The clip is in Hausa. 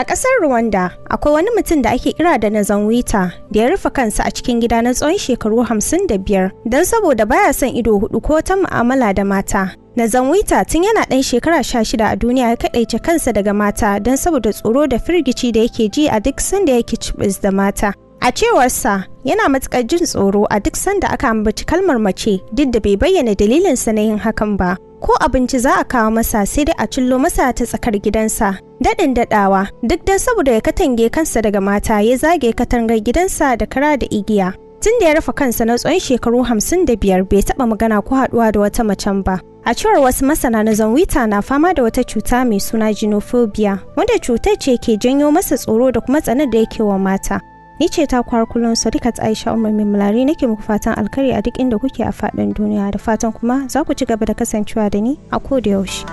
A ƙasar Rwanda, akwai wani mutum da ake kira da Nazanwita da ya rufe kansa a cikin gida na tsawon shekaru 55 don saboda baya son ido hudu ko ta mu'amala da mata. Nazanwita tun yana ɗan shekara 16 a duniya ya kaɗaice kansa daga mata don saboda tsoro da firgici da yake ji a duk sanda yake cibis da mata. A cewarsa, yana matuƙar jin tsoro a duk sanda aka ambaci kalmar mace, duk da bai bayyana dalilinsa na yin hakan ba. Ko abinci za a kawo masa, sai dai a cillo masa ta tsakar gidansa. Daɗin daɗawa, duk dan saboda ya katange kansa daga mata, ya zage katangar gidansa da kara da igiya. Tun da ya rufe kansa na tsawon shekaru 55, bai taɓa magana ko haɗuwa da wata macen ba. A cewar wasu masana, na Zanwita na fama da wata cuta mai suna gynophobia, wanda cutar ce ke janyo masa tsoro da kuma tsanar da yake wa mata. Ni ce ta kwar kullum, Sadiqat Aisha Umar Mulari, nake muku fatan alkhairi a duk inda kuke a faɗin duniya, da fatan kuma za ku ci gaba da kasancewa da ni a koda yaushe.